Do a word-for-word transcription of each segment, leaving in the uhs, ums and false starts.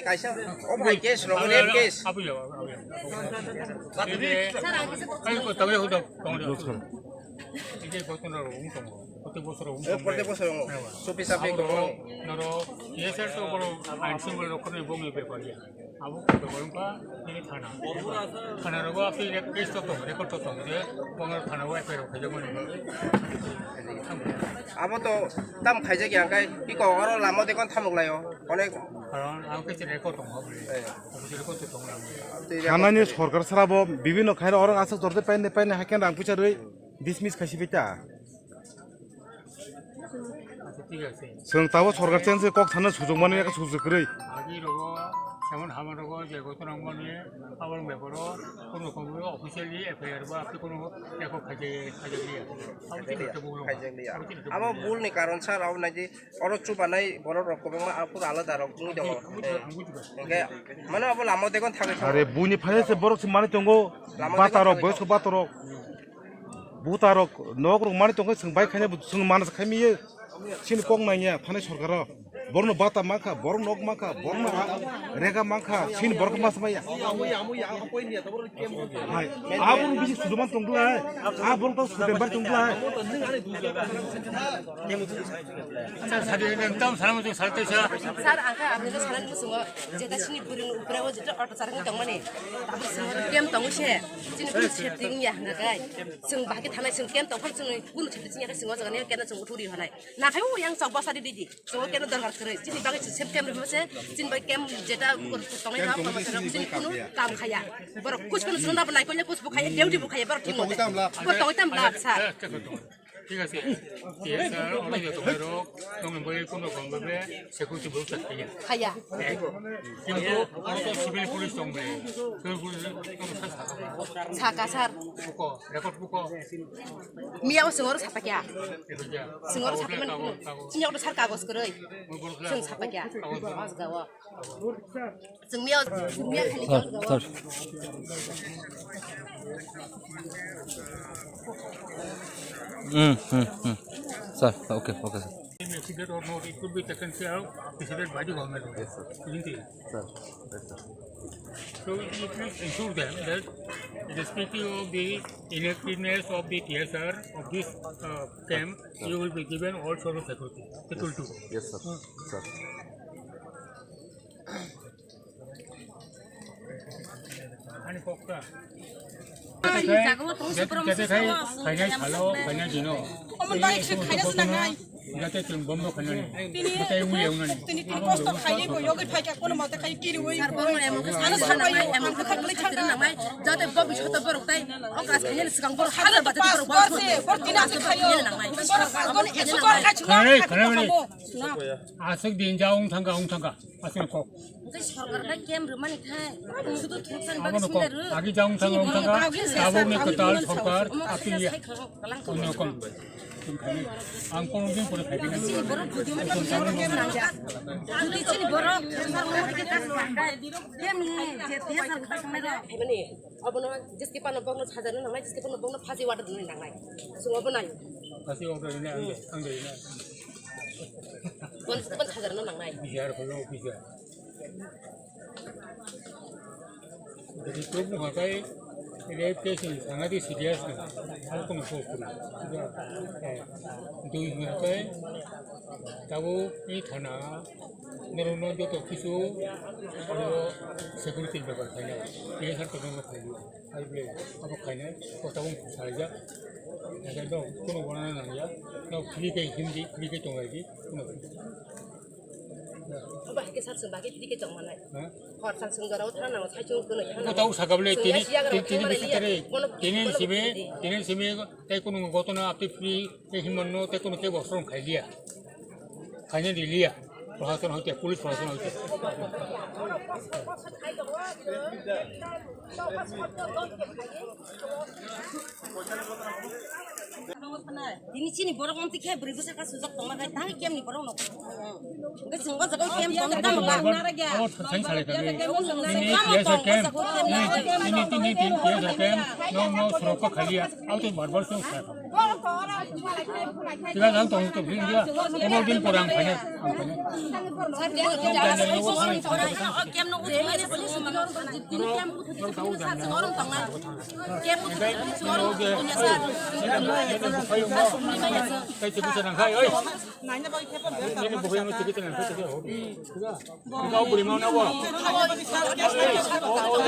Kaisa, omo hai case rok, rape case. Abui ya, abui ya. Ini, kayu ko tawe hudo, tongo. Ini ko tono rung tongo. Protek bosor rung tongo. Protek bosor rung. Supi sapi ko. Noro, yes sir, to boro, ain simbol rok ni bongi bepar ya. Abo ko bepar pa, ini thana. Thana rogo api case to tongo, record to tongo, je, bongo thana wa F I R rok khaijak mani. Abo to tam khaijak ya, kai, iko oro lama de kon thamuk layo. Onek. Karon ang khe chini record tong hobri. Eh. Ang khe record tong lang. Thanani sorkar sara bo bibhinno khaina orang aswk jorte paine paine haikhe rang puisa rwi dismiss khaisi bai ta. Acha, thik ase. Chwng tabo sorkar chen se kok sana sujok mani ekha sujok kwrwi. Agi rogo, semon hama rogo, je goto nang mani, abang beparo, kono kono officially F I R ba, apni kono record khaijak, khaijak liya. Abo chini record tong lang. Khaijak liya. Abo chini record tong lang. Abo bul ni karon sir, abo naji Oro chubanai borok rok kwbangma aphuru alada rok wngwi tongo. Hwnkhe mano abo lama o degon thangwi thango. Are buini phai se borok se mani tongo. Lama o degon thangwi tongo. Bata rok, boyos ko bata rok. Buta rok, nok rok mani tongo, chwng bai khaina, chwng mana se khaimiye. Chini kok nangya, thani sorkaro. Borno bata mankha, borno nok mankha, borno ha-, rega mankha, chini borok mas maya. Hai, aboni bisi suduman tongdulai, aboni tong sudembar tongdulai. Sir, ang khe aboni sanani muchungo, jeta chini bwrwini upre o jeta auto charwk tongmani, tabuk chwng oro camp tongo se, chini kunu safety wngya hwnka khe, chwng bahai khe thanai, chwng camp tongphano chwng kunu safety wngya khe chwng o jaga ni camp no chwng uthuri hwnai. Nathai o yang chok bwsa di di di. Chwng keno dorkar kwrwi. Chini bagwi chwng same camp rwma se, chini bagwi camp jeta tongnai ha, chini kunu kam khaya. Borok kuch kunu chwngno bo naikol ya, kuch bo khaya, duty bo khaya, borok thik mate. Borok tongwi tam lab, sir. Thik ase. Thik ase, sir, onek joto borok tongwi bagwi kunu kam bagwi security bo khaya. Khaya. Kintu oro to civil police tong bai. Civil police tong sa sa. Saka, sir. Buko, record buko. Miya o chwng oro sapakya. Chwng oro sapakmani kunu. Chini oro sar kagos kwrwi. Chwng sapakya. Mas gawa. Chwng miya, chwng miya khali kagos gawa. Hmm, hmm, hmm. Sir, okay, okay, sir. Accident or not, it could be taken care of, decided by the government. Yes, sir. Isn't it? Sir, yes, sir. So you please ensure them that irrespective of the inactiveness of the T S R of this, uh, camp, you will be given all sort of security, security. Yes, sir. Sir. Jate khai, khainai salo, khainai dino. Omo dai se khaina se nangnai. Jate chwng bomno khainani. Tini, jate wi yawnani. Tini, tini kosto khaiwi bo yogwi phaikha, kono mote khai kiriwi. Sar, borok emo khe ano sar bai, emo khe khakli khakli nangnai. Jate bo bisoto borok tai, o klas khainani swkang borok hajar bajak borok borok. Borok tini ase khayo. Borok asgoni ekso kor khai chunga. Khainai, khainai. Aswk din ja ong thangka, ong thangka. Aswk kok. Hwnkhe sorkar bai camp rwmani khai, sudu thuksan bagwi abono kok, simi rw. Agi jaung thang, ong thang, abo ni kwtal sorkar, omo apni ya. Kalang onno kom. Ang kono din pore khai din. Chini borok bujima tong jani camp nangya. Jodi chini borok, camp ni je tiya sar khai tongnai rok. Mani, abono jiski pano bokno sajarno nangnai, jiski pano bokno phaji order rwna nangnai. Chwng obo nai. Phaji order rwna ang de, ang de rwna. Bon, bon sajarno nangnai. Bijar ko officer. Jadi tu bukan kai, rape case ni sangat serious ni. Aku kena fokus. Dui bukan kai, tahu ni thana, norok no joto kisu, security bepar khaina. Ini sar kosong khaina. Ai ble, abo khaina, kota bung khaija. Naga dok, kono bona nangya. No free kai Hindi, free kai tongai di, kono. Oba hake sar sung bagi free kai tong manai. Ha? Hor sar sung jora uthana nang sai chung kono. Ko tau sagable tini, tini bisi tare. Tini sibe, tini sibe, tai kono gotona apni free, tai himonno, tai kono ke bosrong khai liya. Khaina di liya. Prohason hoite, police prohason hoite. Tini chini borok mantwi khe bwrwi bwsa kha sujak tongma khe tang camp ni borok no. Hwnkhe chwng o jaga o camp tong tamo ba. Abo thang salai kami. Tini T S R camp. Tini, tini, tini T S R camp. No, no, surok kha khaliya. Auto bar bar sung sa. Siya lang tong tong siya. Omo din porang kanya. Kaya tipu sa nang kaya oi. Ini bukan mau tipu sa nang kaya. Kau beri mau nawa. Oh, oh,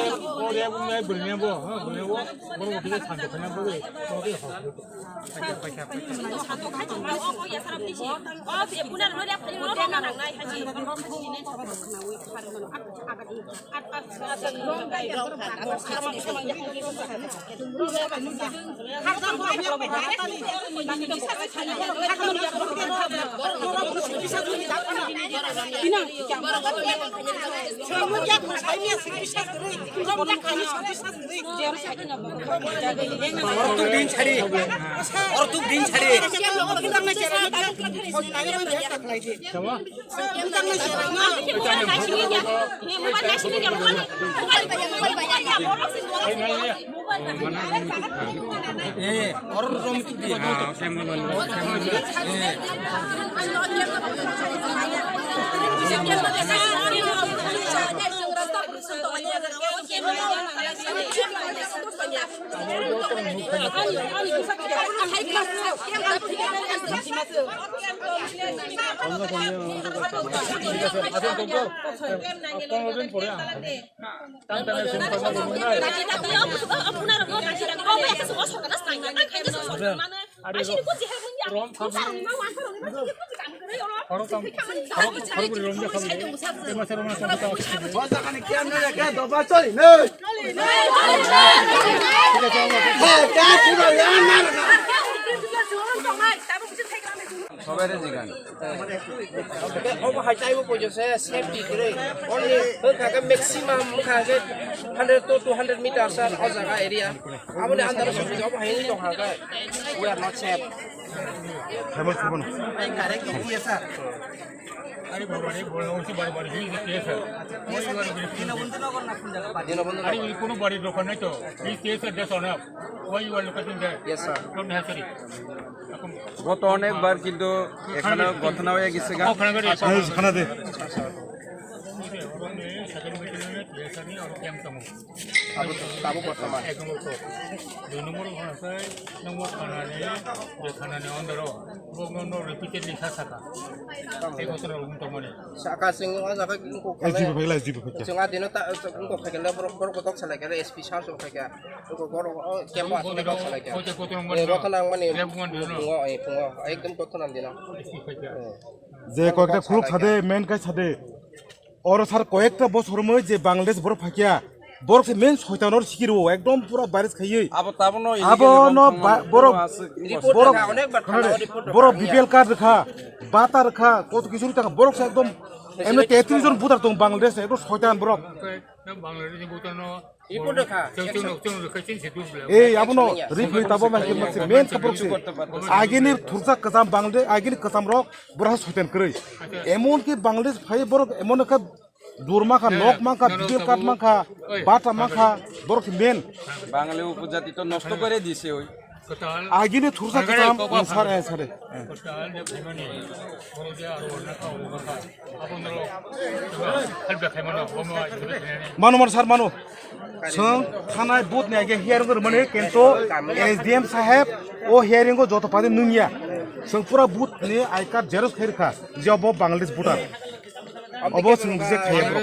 oh, dia punya beri nawa. Ha, beri nawa. Baru kita tanda kena beri. Oke. Ortuk din chari. Ortuk din chari. Eh, oror rom tu di. Obo hai taibo poijo se safety kwrwi. Only wngkha khe maximum wngkha khe hundred to two hundred meters o jaga area. Aboni under o sokphi obo hai wngwi tongkha khe we are not safe. Hai mo, hai mo. Ai, direct to we are, sir. Ari baba re, bol no si bari bari hi ke sir. Dino bondhu nagar. Ari bili kono bari dokan nai to. Hi ke sir, that's enough. Why you are looking there? Yes, sir. Don't have to. গত অনেকবার কিন্তু এখানে ঘটনা হয়ে গেছে গা। এই খানা দে। Abo tabuk kothoma. Dui number khana sai, number khana ni, dui khana ni ondoro, bo no repeatedly sa saka. Ei bosor rok wng tongmani. Saka sing o jaga kok. S D P phai la, S D P phai. Sing adino ta kok phai kele borok borok kotok salai kele S P sir so phai kya. Kok borok o kemba asle kok salai kya. Kote kote rong mani. Kote nang mani. Pungo, eh, pungo. Ekdom koto nam dino. S P phai kya. Je koyekta khuluk sade, main kai sade. Oro sir koyekta bosor moi je Bangladesh borok phakya. Borok se main soitan or sikiro ekdom pura virus khaiye. Abo tabo no illegal abo no room ba-, borok, borok, borok B P L card rikha, bata rikha, koto kisu rikha, borok se ekdom emne tetris jon voter tong Bangladesh ekdom soitan borok. Ei, abono reply tabo ma ke main kaprok se. Agini thursa kasam Bangladesh, agini kasam rok, borok soitan kwrwi. Emon ki Bangladesh phai borok emon ka dur mangkha, nok mangkha, B P L card mangkha, bata mangkha, borok main. বাঙালি উপজাতি তো নষ্ট করে দিছে ওই। Agini thursa kasam, sare, sare. Mano, mano, sir, mano. Song thanai booth ni age hearing ko mane kento S D M saheb o hearing ko joto padi nungya. Song pura booth ni I card xerox khairkha. Je obo Bangladesh voter. Obo song reject khaiya bro.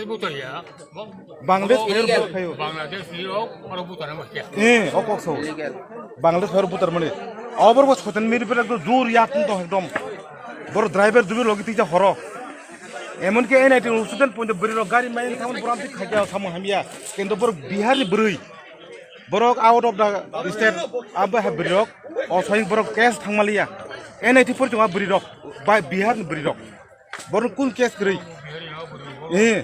Bangladesh player bo khayo. Bangladesh ni rok oro butar ma kya. Eh, o kok so. Bangladesh player butar mani. Obor bo soitan miri pera ekdom jor yat to ekdom. Bor driver dubi logi tija horo. Emon ke N I T student point beri rok gari main thamon boram tik khakya thamon hamya. Kento bor Bihar ni beri. Borok out of the state abo ha beri rok. O soin borok case thangmaliya. N I T por chunga beri rok. Ba Bihar ni beri rok. Borok kun case kwrwi? Eh,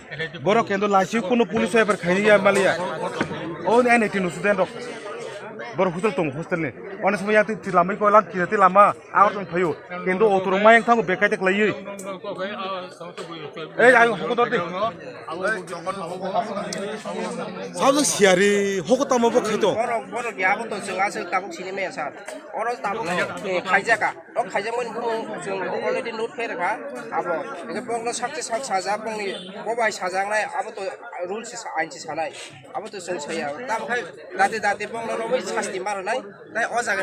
borok kendo laisi kuno police ever khaini ya maliya. O N I T no student rok. Borok hostel tongo, hostel ni. Oni somoi yang ti lama ko lang kira ti lama. Agar tong phayo. Kendo otorok mayang thango bekai te khlaiwi. Ei, ayo, hoko dor di. Sabjak siari, hoko tamo bo khaito. Borok, borok ya, abo to chwng aswk tabuk sini maya sir. Oro tabuk, eh, khaijaka. O khaijakmani bumung chwng already note khe rwkha. Abo, hingke bokno sakchi sak sajak, bongni bo bai sajaknai, abo to rules, ain si sanai. Abo to chwng saya. Tamo khai dati dati bongno romwi sasti maranai. Tai o jagani